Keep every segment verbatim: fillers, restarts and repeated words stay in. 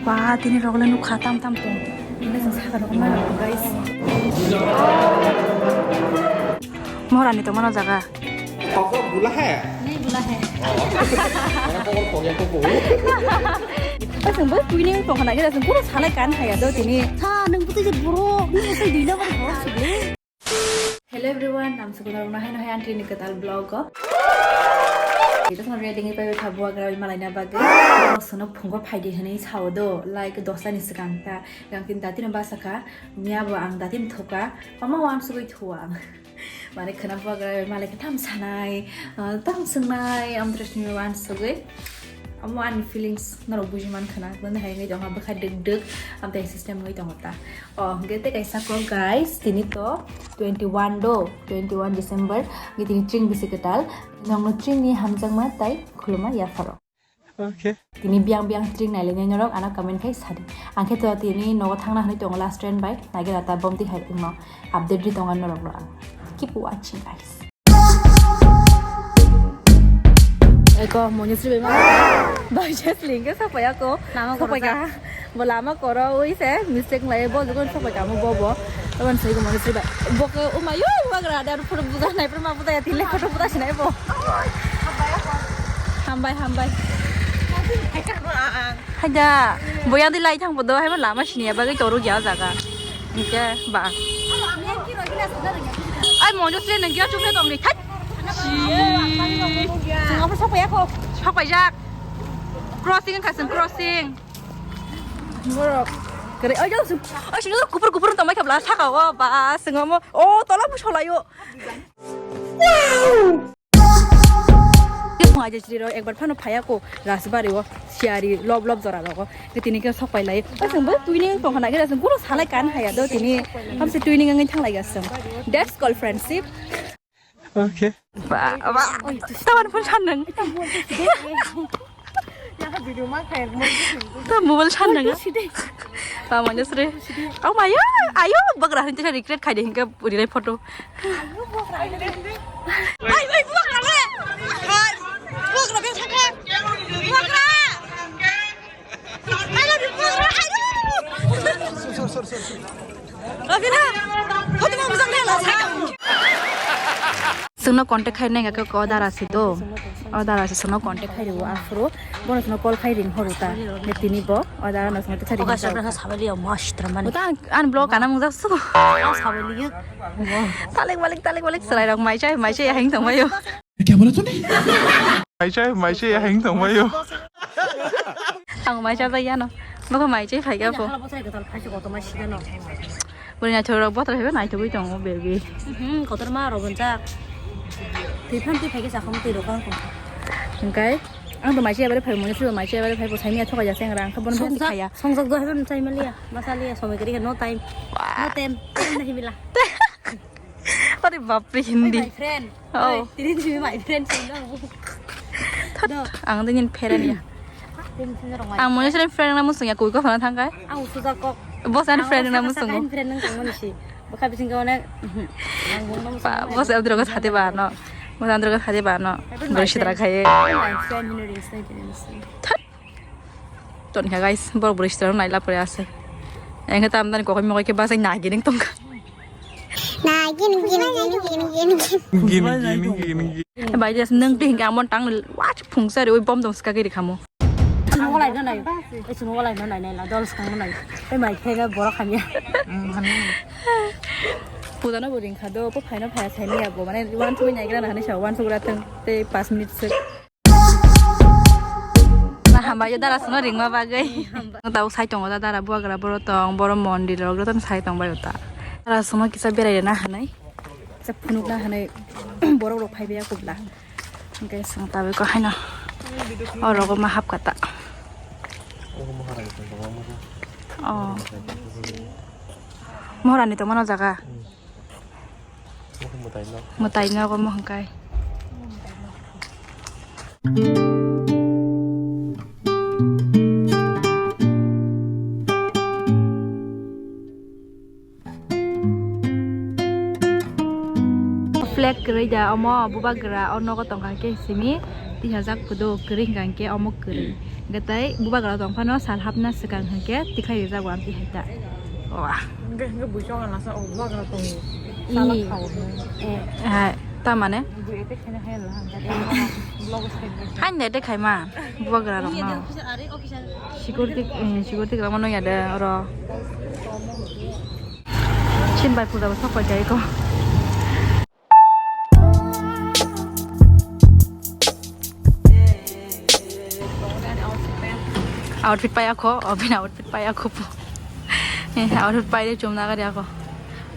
Ba, tini rok le nukha tam tam tong. Ini sing saka rok ma rok, guys. Mohorani tongmano jaga. Koko bula hai? Nahi bula hai. Mana koko koko koko? Asing bo twi ni tong khana kira sing pura salai kan haya do tini. Sa nang putu je buro, ni sai dina bar buro sile. Hello everyone, nam suku narok nahai nahai antri ni ketal vlog o. Kita sama ready ngi pai thabu agra malai na bagwi. Sono phungo phaidi hini sao do, like dosta ni swkang ta. Yang kin dati no basa kha, miya bo ang dati no thoka, mama wan sugui thua ang. Mane khana buagra malai khe tam sanai, ah, tam swngnai, amtwrasni wansugwi. Amo ani feelings norok buji man khana, bwni hai wngwi tongkha bwkha dwk dwk, amtwi system wngwi tongo ta. Oh, hwnkhe tei kaisa kok guys, tini to twenty one do, twenty one December, hwnkhe tini chwng bisi kwtal, nokno chwngni hamjakma tai khuluma yapharo. Okay. Tini biyang biyang tring nai le nai norok ano comment khai sadi. Ang khe to tini nogo thangna hwnwi tongo last train bai. Nai gana ta bomti hai wngno update ri tongo norok no ang. Keep watching guys. Eko Monjusri bai ma. Bai Jesling ke sapa ya ko? Lama koro. Bo lama koro ui se mistake lai bo jugon sapa kamu bo bo. Taban sui ko Monjusri bai. Bo ke uma yo wagra dar photo buda nai pura ma buda ya tile photo buda sinai bo. Hambai, hambai. Haida, boyang di lai thang bodo, hai lama sini ya, bagwi toru gya jaga. Oke, ba. Ai, Monjusri nang gya chukle tong di, thai. Sing apa sapa ya ko? Sapa jak? Crossing kasing crossing. Borok. Kere, ai, jauh sing. Ai, sing kupur kupur tong mai kabla saka wa ba, sing amo. Oh, tola bu solayo. Wow! Aja chiri rok ekbar phano phaya ko Rajbari o siari lob lob jora rogo. Tini ke sok pai lai. Asung bo twinning tong khana kira asung guru salai kan haya do tini. Hamse twinning ang thang lai asung. That's called friendship. Okay. Ba, ba. Taman pun sanang. Video ma khai mo. Ta mobile san nang. Sidi. Pa manya sre. Oh my god. Ayo bagra hin tisa regret khai de hinga puri rai photo. Ai ai bagra le. Bagra be thaka. Bagra. I love you bagra. I love you. Sorry sorry sorry. Sungno contact khai nai ka ko dara si to. O dara si sungno contact khai ro afro. Bono sungno call khai ring horu ta. Ne tini bo o dara no sungno khai ring. Oka sabra sabali o mas tramani. Uta an blog kana mung jasu. Sabali. Talik balik talik balik serai rok mai chai mai chai hang tong mayo. Kya bola tune? Mai chai mai chai hang tong mayo. Ang mai chai ya no. Boko mai chai phai ga po. Hala bosai gatal phai se koto mai sida no. Bwrwi naithok rok bothor phaiba naithogwi tongo baby. Mhm, kotorma rok gonjak. Twi phan twi phaikhe sakham twi rok ang kong. Hwnkhe ang to maisi ebare phai moni suba maisi ebare phai bo saimia thokai jase ang rang khe bono besi khaya. Songjak do haiba mchai maliya. Masaliya somoi kari no time. No time. Time nahi mila. Are bapre hindi. My friend. Oh. Tini tini my friend sino. Thot, ang tini friend ya. Ang moni sini friend na musung ya kui ko phana thangkai. Ang usuda kok. Bosan friend na musung. Friend nang tong mani si. Baka bising ko ne. Bosan andro ko thate ba no. Bosan andro ko thate ba no. Bro sidra khaye. Thot. Ton kha guys, bor bro sidra nai lapre ase. Engke tam dan ko ko mo ke ba sai na gining tong. Nai gini gini gini gini gini gini. Gini gini gini gini. Bai jas nang twi hingke amon tang wach phungsa re oi bom dong ska giri khamo. Chino walai no nai. Chino walai no nai nai la dol skang no nai. Oi mai khe ga borok hamya. Puda no bo ring kha do, po phai no phai sai ni abo mane wan sugui nai gra na hani sa wan sugra tang te pas minute se. Na hambai dara songno ringma bagwi. Tau sai tongo da dara buagra boro tong, boro mondir rok jotono sai tong bai ta. Dara songno kisa berai rena hanai. Kisa phunuk na hanai borok rok phai baya kubla. Hingke song tabe ko haino. O rogo ma hap kata. Oh. Mohorani tongmano jaga. Mwtai nogo mohon kai. Flag kwrwi da omo bubagra o nogo tongkha khe simi Tihajak kudo kwrwi hwnkha hwnkhe omo kwrwi. Hwnkhe tei bubagra tong phano sal hapna swkang hwnkhe tikhlai rijak o amtwi hai ta. Wah. Hwnkhe, hwnkhe buisong ang nasa o bubagra tongo. Sala khao hwnkhe. Eh, hai, ta mane? Bui ete khaina hai la hwnkhe. Vlog se. Hai ne ete khaima bubagra rokno. Security, eh, security rok mano ya de oro. Chin bai puja bo sok pai jai ko. Outfit pai ako, o bini outfit pai ako po. Eh, outfit pai de chum na gari ako.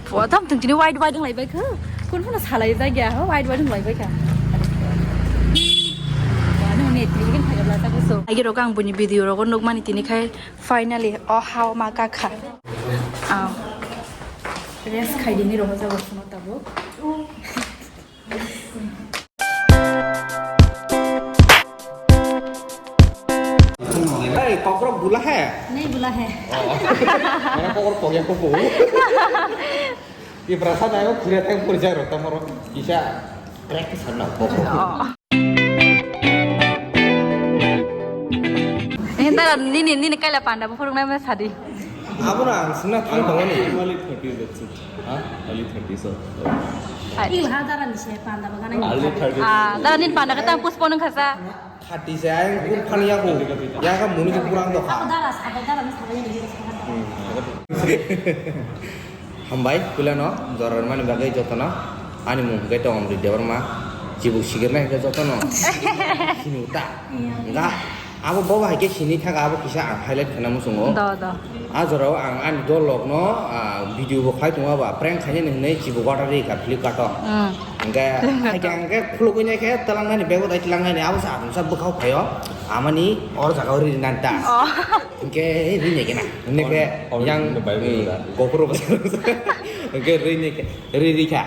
Po tam tung tini wide wide lai bai kha. Kun phano salai jagya ho, wide wide lai bai kha. Anu ne tini kin phai la ta ko so. Agi rok ang buni video rok nuk mani tini khai. Finally, o hao ma kakha. Aw. Rest khai dini rogo jago phano tabuk. Hey, kokrok bula he? Nahi bula he. Oh. Mana kokrok pokya kopo? Tiprasa nayo kure thang purja ro tomoro kisa practice hanna kokrok. Oh. Eh, dara, nini, nini kaila panda bo phuruknai ma sadi. Abo na ang sina thang tongo ni. Only thirty, that's it. Ha? Only thirty, so. Hai. Ih, ha, dara ni se panda bo gana ni. Only thirty. Ah, dara nini panda kata postpone khasa. Thirty se ayang kun phani yaku. Yaka muni ke kurang dokha. Abo dara sabo, dara ni sabo ni. Hmm. Hambai, puilano jora rwmani bagwi jotono. Ani mung hwnkhe tong Amrit Debbarma. Chibuk sigirnai hwnkhe jotono. Sini uta. Iya. Enggak, abo bobo hai khe sini thaka abo kisa ang highlight khana muchungo. Do, do. A jorao ang ani dol rokno, ah, video bo khai tongo abo prank khainani hwnwi chibuk order ri kha Flipkart o. Hmm. Hwnkhe hai khe ang khe khulugwi nai khe twlangnani bego dai twlangnani abo sa atungsa bwkhao phaio. Amani or jagao ri nani ta. Oh. Hwnkhe rinai khe na. Hwnkhe yang, eh, GoPro bwsa. Hwnkhe rinai khe, ri ri kha.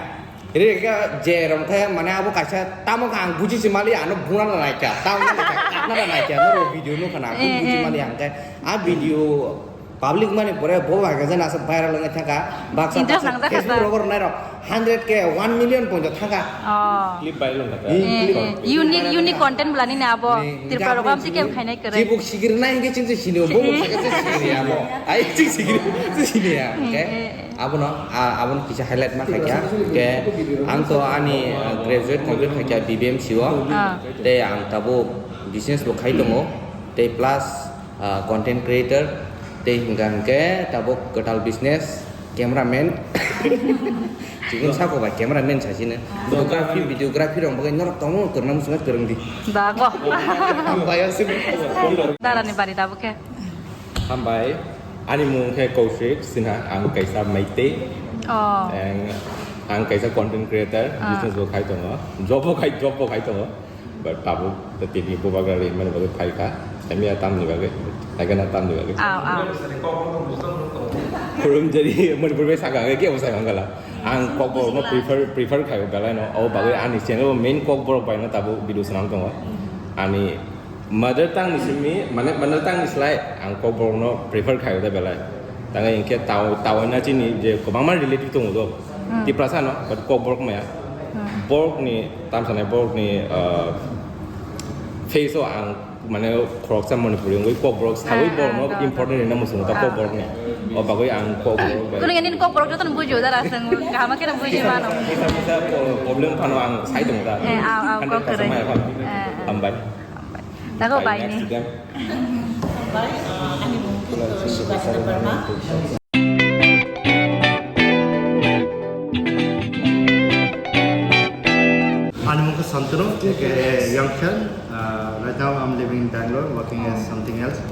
Ri ri kha je rong khe mane abo kaisa tamo khe ang buji si mali ano buna na nai kha. Tamo na nai kha, katna na nai kha. Noro video no khana ang buji mali ang khe. A video public mani pore bo bai khe jana asa viral wngwi thangkha. Baksa Facebook rogo rwnai rok. Hundred K, one million ponjo thangkha. Oh. Clip viral wngkha. Eh, eh. Unique, unique content bwlani ni abo. Tripura rogo amtwi khe khainai kwrwi. Jibuk sigirnai hwnkhe chwng se sini, bo bo saka se sini abo. Ai chwng sigiri, chwng sini ya. Hwnkhe abono, abono kisa highlight ma khaikha. Hwnkhe ang to ani, ah, graduate complete khaikha B B M C o. Ah. Tei ang tabuk business bo khai tongo. Tei plus, ah, content creator. Tei hwnkha hwnkhe tabuk kwtal business. Cameraman. Chikon sako bai cameraman sasino. Photography, videography rok bagwi norok tongmo kwrwngna muchungo kwrwng di. Da ko. Hambai o sini. Darani bari da bo khe. Hambai. Ani mung khe Kaushik Sinha, ang kaisa Meitei. Oh. Ang, ang kaisa content creator, ah, business bo khai tongo. Job bo khai, job bo khai tongo. But tabuk tini bubagra ri mani bagwi phaikha. Emiya tamni bagwi, naikhe na tamni bagwi. Aw, aw. Khulumjari Manipur bai saka hwnkhe kebo sai mangala. Ang kokborok no prefer, prefer khaio belai no. O bagwi ani channel o main kokborok bai no tabuk video swnam tongo. Ani mother tongue ni simi, mane mother tongue ni slai ang kokborok no prefer khaio da belai. Tangwi hwnkhe taw-, tawaina chini je kwbangma relative tongo do. Hmm. Tiprasa no, but kokborok maya. Hmm. Borok ni, tamsa nai borok ni, ah, face o ang mane khoroksa Manipuri wngwi kokborok sawi, ah, borok no, ah, important rina muchungo ta, ah, kokborok ni. O bagwi ang kokborok bai. Kuno nini kokborok jotono bujio dara, chwng kaham khe buji mano. Kisa kisa po-, problem phano ang sai tongo da. Eh, ah, ah, hundred percent kok kere. Maya phano. Eh, eh. Hambai. Hambai. Dago bai ni. Next time. Hambai, ah, ani mung khe Shubhasita Verma. Ani mung khe Shantanu, A K A Young Khan. Uh, right now I'm living in Bangalore, working as something else.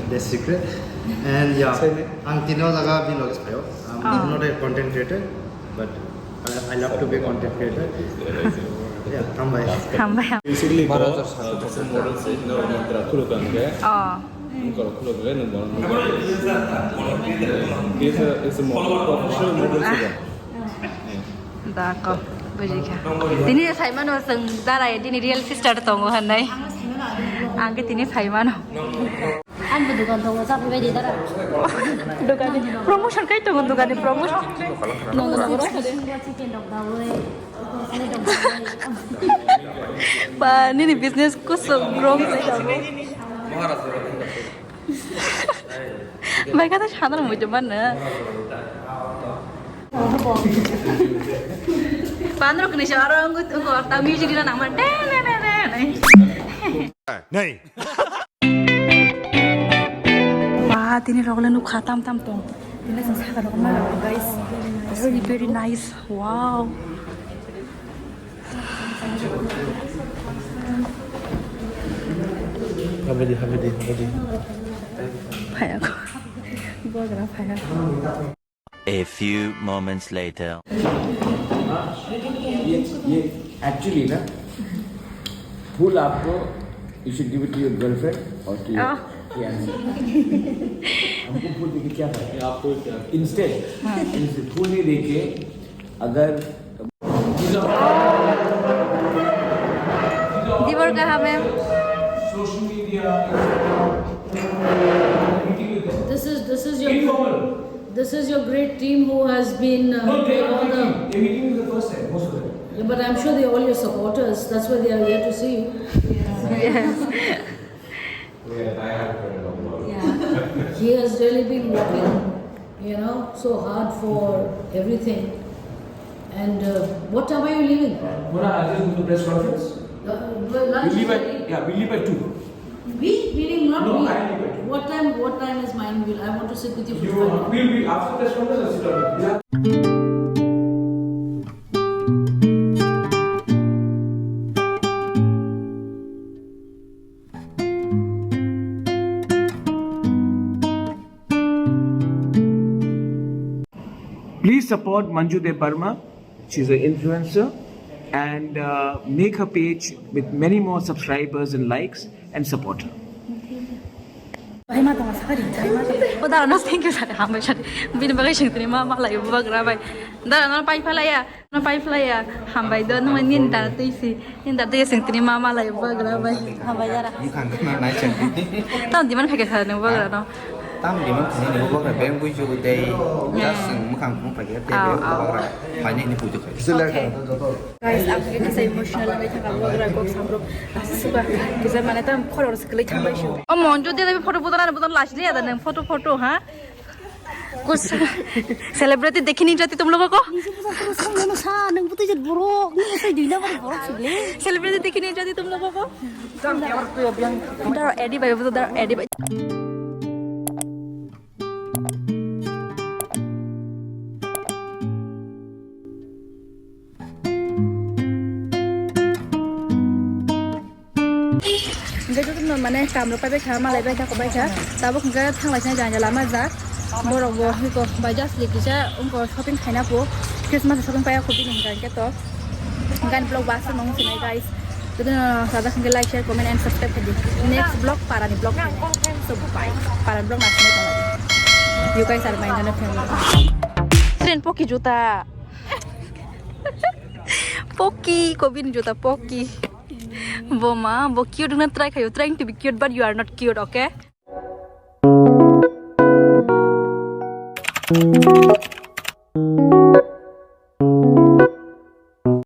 That's secret. And yeah, ang tini o jaga vlog phaio. I'm not a content creator, but I, I love to be a content creator. Yeah, hambai. Hambai. Basically, baro, uh, model se, no, no, khuluk ang khe. Oh. Ang koro khuluk le, no, no. He's a, he's a model, professional model se. Da ko, bujikha. Tini saimano chwng darai, tini real sister tongo hwnwi. Ang khe tini saimano. Ani bo dogan tongo, chaphai bai di dara. Dogani promotion kai tongo, dogani promotion. Nongo nongo rok de. Chicken dog dawi. Ba nini business kusuk growth sai tongo. Bai kata sadar muitu mana. Panrok ni saro ngut ko ta music na nama de de de de. Nei. Ba tini rok le nukha tam tam tong. Tini sang saka rok ma guys. Very very nice. Wow. Habedi habedi habedi. Phaya ko. Bogra phaya. A few moments later. ये ये एक्चुअली ना फूल आपको you should give it to your girlfriend or to your fiancée। हमको फूल देके क्या फायदा? आपको इंस्टेड फूल नहीं देके अगर Dibor kaham em. Social media. This is this is your informal. This is your great team who has been uh, no, they are all the team. They're meeting the first time, most of them. Yeah, but I'm sure they're all your supporters. That's why they are here to see you. Yes. We are diehard friend of ours. Yeah. He has really been working, you know, so hard for everything. And uh, what time are you leaving? Mona, are you going to press conference? Uh, well, lunch we leave at, yeah, we leave at two. We? We leave not no, me. I leave at two. What time? What time is mine? Will I want to sit with you for you, five minutes? We'll be after press conference. I'll sit down. Yeah. Please support Manju Debbarma. She's an influencer and uh, make her page with many more subscribers and likes and support her. Bai ma tong sakari, bai ma tong. O dara no thank you sari, hambai sari. Bini bagai sing tini ma ma lai bubagra bai. Dara no pai phalaya. No pai phlai ya, hambai do, no nin da tei si, nin da tei sing tini ma ma lai bubagra bai, hambai yara. Tam diman phai kha nang bubagra no. Tam diman phai ni bubagra beng bui ju dei, das sing mukhang phung phai kha tei bubagra phai ni ni pujo khai. Guys, aku kisa emotional langai thang bubagra kok samrok, asi suka kisa mane tam khoror se kelai thang bai su. O mon jodi da photo budana budan last day ada nang photo photo ha. Kus celebrity dekhi ni jati tum logo ko. Nisi pusa pusa samno sa nang putu jat borok ni sai duina bari borok sile. Celebrity dekhi ni jati tum logo ko. Dar edi bai putu dar edi bai. Hingke jotono mane kamrok paibai kha, malai bai kha, kobai kha. Tabuk hingke thanglai sina jani lama jak. Borok bo hiko bai just li kisa wngko shopping khaina po. Christmas shopping paiya kho bini hingka hingke to. Hingke ani vlog bo aswk nung sinai guys. Jotono sajak hingke like, share, comment and subscribe khaidi. Next vlog parani vlog khaina. So bye. Parani vlog nasinai tongo. You guys are my entertainment. Train poki juta. Poki, kobini juta poki. Boma, bo cute wngna try khayo, trying to be cute, but you are not cute, okay?